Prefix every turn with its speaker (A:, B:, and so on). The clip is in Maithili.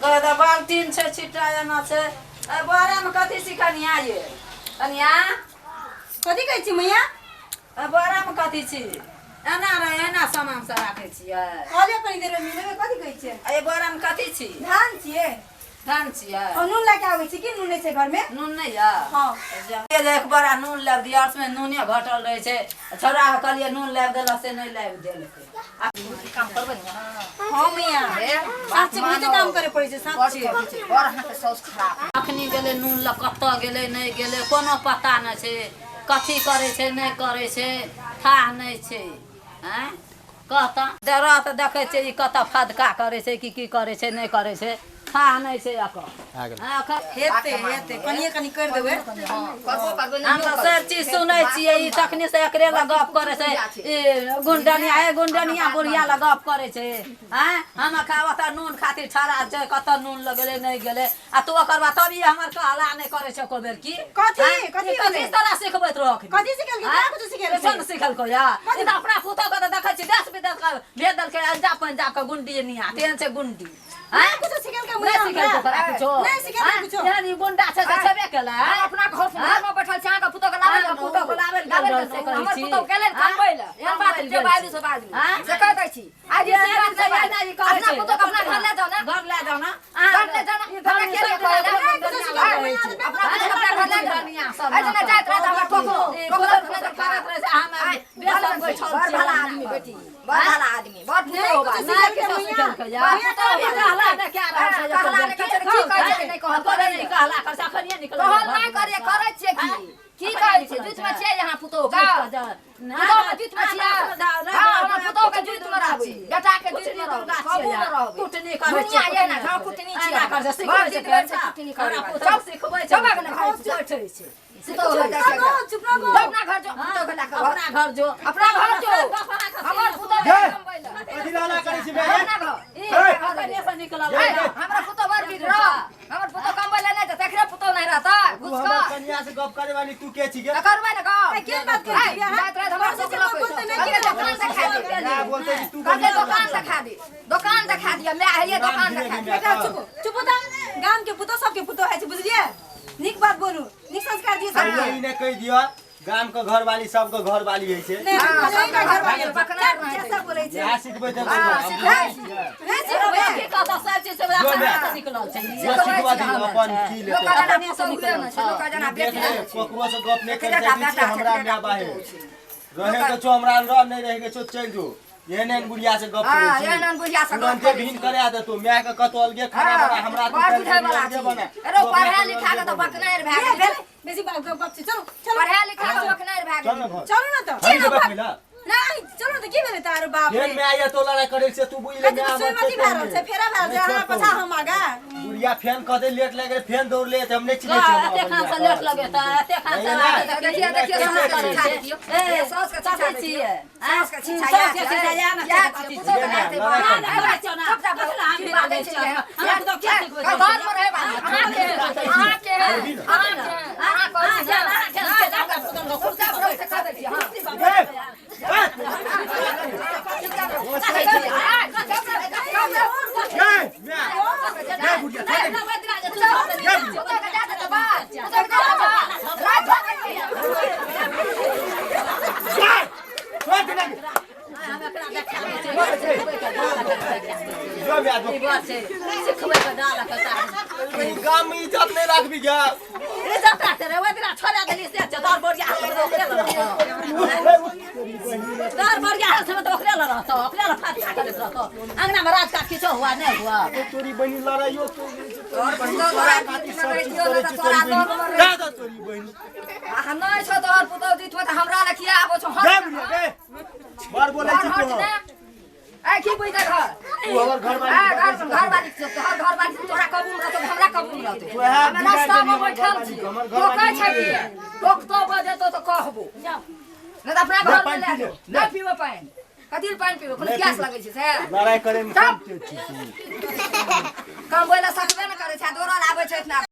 A: कहै तऽ बाल्टीन छै छिट्टा एना छै। एहि बोरामे कथी छी कनिया ये? कनिया,
B: कथी कहै छी मैया?
A: एहि बोरामे कथी छी? एना रहे एना सामान सब राखै छियै।
B: कहलियै कनी देर मे मिलेबै, कथी कहै छियै?
A: एहि बोरामे कथी छी?
B: धान छियै।
A: धान छियै?
B: और नून लए के आबै छी कि नून नहि छै घरमे?
A: नून नहि यऽ?
B: हँ।
A: जे एक बोरा नून लाबि दिअ, उसमे नूने घटल रहै छै। छौड़ाके कहलियै नून लाबि देलक, से नहि लाबि देलकै।
C: काम करबै ने अहाँ?
B: हँ मैया, साँचे बहुते काम करे पड़ै छै साँचे।
C: बड़ अहाँके साउस खराब।
A: अखनी गेलै नून लऽ, कतऽ गेलै नहि गेलै कोनो पता नहि छै। कथी करै छै नहि करै छै थाह नहि छै। आँय कहतऽ रह तऽ देखै छियै ई कतऽ फदका करै छै कि की करै छै नहि करै छै, थाह नहि छै एकर।
B: हेतै हेतै, कनिए कनि करि देबै।
C: करबो करबै।
A: हम तऽ सब चीज सुनै छियै। ई तखने से एकरे लग गप करै छै। ई गुंडनिया, हे गुंडनिया बुढ़िया लग गप करै छै। आँय, हम एखन ओतऽ नून खातिर ठड़ा छै, कतऽ नून लगेलै नहि गेलै, आ तू ओकर बाद तब ई हमर कहला नहि करै छै एको बेर की?
B: कथी?
A: आँय?
B: कथी
A: ई कथी
B: भेलै?
A: तोरा सिखबैत रहौ अखनी?
B: कथी सिखेलकै?
A: आँय?
B: कहाँ कुछो सिखेलकै?
A: किछो नहि सिखेलकौ या? ई तऽ अपना पुतहु के तऽ देखै छी देश विदेश के भेज देलकै अंजाब पंजाब के गुंडी निया, तेहन छै गुंडी। आँय?
B: नहि कुछो सिखेलकै
A: नहि
B: मैया
A: सिखेलकौ
B: हमरा।
A: तोरा कुछो?
B: नहि सिखेलकै
A: आँय?
B: कुछो।
A: तेहन ई गुंडा छै से छेबे केलै।
C: हम अपना घर घरमे बैठल छी, अहाँके पुतोहके लाबै
A: अहाँके पुतोहके लाबै लए
C: लाबै
A: गेल
C: लए
A: से कहै
C: हमर
A: छी।
C: पुतोह गेलै
A: आँय?
C: कमबै लए। एहन बात
A: कमबै लए
C: जे
A: गेल
C: बाजू
A: छै।
C: से बाजू,
A: आँय?
C: से कहि दै छी। आइ जे
A: एहन
C: बात
A: छै,
C: नहि
A: एना ई करै
C: अपना
A: छै।
C: पुतोहके अपना घर लए जाउ ने।
A: घर लए जाउ ने।
C: घर लए जाउ ने। हमरा के लिए कहै लए? अपना पुतोहके अपना घर लए जाउ ने। एहि जेना जाइत रहत हमरा ठोकरो ठोकरो नहि तऽ
A: करैत रहै छै, हम बेसन बैठल
C: बड़
A: छियै।
C: भला आदमी बेटी, बड़ भला आदमी, बड़ पुतोह बा।
A: नहि किछो सिखेलकै या। कहला नहि कए रहल छै।
C: कहला नहि करै छै, की कहै छै नहि कहल
A: करे नहि कहला कर, अखनिये निकलल।
C: कहल नहि करियै, करै छियै की? की कहै छियै? जुतमे छियै यहाँ पुतोह के? पुतोहके जुतमे छियै? हँ, हमर पुतोहके जुतमे रहबै, बेटाके जुतमे रहबै, कबू नहि रहबै।
A: कुटनी करै
C: दुनिया ये ना, हँ, कुटनी छियै। बड़ जिद करै छै कुटनी करै वाला।
A: पुतोह सिखबै छै,
C: चौक ने खाइ छै।
A: बैठै छै।
C: पुतोह लए जाइ छै।
B: चुप रहो।
C: अपना घर जो, पुतोहके लए कऽ
A: अपना घर जो।
C: अपना घर जो। हमर पुतोह
D: गे।
C: कमबै लए।
D: कथी लाला करै छी बे?
C: अपना घर।
A: ई अखनिये से निकलल।
C: ए, हमरा पुतोह बड़ बिगड़ल। हमर पुतोह कमबै लए नहि जेतै, एकरे पुतोह नहि रहतै।
D: तू
C: घुस
D: हमर
C: कऽ।
D: कनिया से गप करे वाली तू के छी गे?
C: तऽ करबै ने गप।
B: ए, केहन बात करै छियै अहाँ?
C: जाइत रहत हमरा
B: परसू से
C: सोचलक
B: बोलतै नहि
C: कहलकै
B: कि
C: दोकान देखा दे।
D: ना बोलते कि तू
C: कहलकै दोकान देखा दे, दोकान देखा दिअ, माय हैये दोकान देखा दे।
B: बेटा चुप चुप तऽ, गाम के पुतोह सबके पुतोह होइ छै, बुझलियै? नीक बात बोलू, नीक संस्कार दियौ सबके।
D: ई नहि कहि दिअ, गाम के घरवाली सबके घरवाली होइ छै।
B: नहि,
C: हाँ,
B: सबके घरवाली
C: सबके पकड़ायल रहै छै।
B: सब बोलै छै।
D: इएह सिखबै देबै।
C: हाँ, सिखबै छी।
B: नहि सिखबै।
A: की कहतौ, सब चीज से अखनिये से निकलल छै।
D: जो सिखबऽ दियौ अपन की
C: लोक
D: लेतै।
C: जेना पुतोह हुए ने छै, लोक जेना
D: देख
C: बेटी
D: ले,
C: रहै छै।
D: ककरो से गप नहि
C: एकरे
D: करि
C: टा
D: सकै छी
C: बेटा छै,
D: हमरा
C: एकरे टा
D: माय बाहे
C: पुतोहु छै।
D: रहे के छौ हमरा रह, नहि रहे के छौ चलि जो। एहन एहन बुढ़िया से गप
C: हाँ,
D: करै छी,
C: एहन एहन बुढ़िया से गप
D: तुरन्ते
C: करै
D: भिन
C: छी।
D: करा देतौ माय के, कतौ अलगे खाना
C: हाँ,
D: बना हमरा तू
C: बड़
D: चलि
C: बुझै वाला
D: अलगे
C: छी।
D: बना।
C: एरो
D: तू अपना
C: पढ़ा
D: कतौ
C: लिखा के
D: अलगे
C: तऽ
D: बना।
C: बकनारि भए
B: भेल
C: गेल।
B: बेसी बात गप छै, चलू चलू।
C: पढ़ा लिखा के बकनारि भए
D: चल
C: गेल।
D: ने घर।
B: चलू ने तऽ।
D: हम जेबै पहिला।
B: नहि, चलू ने तऽ, की भेलै तारो बाप
D: फेर
B: रे?
D: माय ये तो लड़ाई करै छै, तू बुझि ले।
B: कथी
D: माय हमर
B: सुनमती
D: छै
B: भए रहल छै, फेरा भए रहल छै,
D: नहि
B: अहाँ
D: छोड़तौ।
B: पाछा हम आगा।
D: बुढ़िया फेन कहतै लेट लागि गेलै, फेन दौड़ले तऽ हम नहि चिन्है छियै
A: एते खान से लेट लगेतै, एते खान से
D: नहि,
A: लागतै तऽ
C: देखियौ, देखियौ,
A: केना
C: साउसके
A: करै
C: शिक्षा
A: छै?
C: देखियौ।
A: ए,
C: साउसके शिक्षा
A: कथी
C: देखियौ।
A: छियै?
C: साउसके शिक्षा
A: साउसके
C: इएह
A: शिक्षा
C: छियै।
A: इएह ने
C: इएह
A: छै,
C: छियै,
A: कथी
C: पुतोहके
A: छियै?
C: नहि हेतै
D: लड़ाइ
C: बात।
A: नहि करै छियौ ने।
C: चुपचाप
A: कथी लए हम
C: की
A: बिगाड़ै
C: बाजै
A: छियौ?
C: छियै?
A: हमरा पुतोह के सिखबै छै?
C: घरमे रहै वाली, अहाँके, अहाँके, अहाँके, अहाँ कहै छी ने?
A: अहाँ के, अहाँ के,
C: चुपचाप रहू से कह दै छी, हँ।
D: गे, गे, माय, गे बुढ़िया, छोड़ दे।
C: पुतोहके जा देतै बात, पुतोहके जा देतै बात। राति भऽ गेल।
D: गे, छोड़ दे ना। जो माय, जो। ई गाम में इज्जत नहीं राखबी गे।
A: अंगना में राज काज किछो हुआ नहीं हुआ।
D: तोरी बहिनी लड़ाइयो
C: तोहर पुतोह तोरा
D: खातिर
C: बीचमे
D: सब
C: रहि
D: चीज
C: दियौ,
D: करै
C: नहि
D: छी
C: तऽ तोरा
D: तोरी बहिनी
C: दम
D: जा दो तोरी बहिनी।
C: आ नहि छौ तोहर पुतोह जीतबो तऽ हमरा लए किया आबै छौ?
D: गे
C: हट।
D: बुढ़िया गे, बड़ बोलै
C: घर
D: छी
C: हट
D: तू।
C: ने। ए, की बुझतै घर?
D: तू हमर घरवाली
C: ए, घर घरवाली छौ, तोहर घरवाली तोरा कबूल रहतौ तऽ हमरा कबूल रहतौ।
D: तू एहे
C: हमे
D: बिगाड़ि
C: रास्तामे
D: देलही हमर
C: बैठल
D: घरवाली
C: छी।
D: के, हमर
C: टोकै
D: घरवाली
C: छै
D: नहि।
C: की? टोकतो बजेतौ तऽ कहबो नहि तऽ अपना
D: ले,
C: घरमे
D: पानि
C: लए
D: पी ले,
C: जो।
D: ले।
C: नहि पीबै पानि। कथी लए पानि पीबै? कोनो
D: नहि
C: प्यास
D: पीबै।
C: लगै छै से?
D: लड़ाई करे में
C: चुप।
D: कम तेज छी तू।
C: कमबै लए सकबे ने करै छै, दौड़ल आबै छै इतना।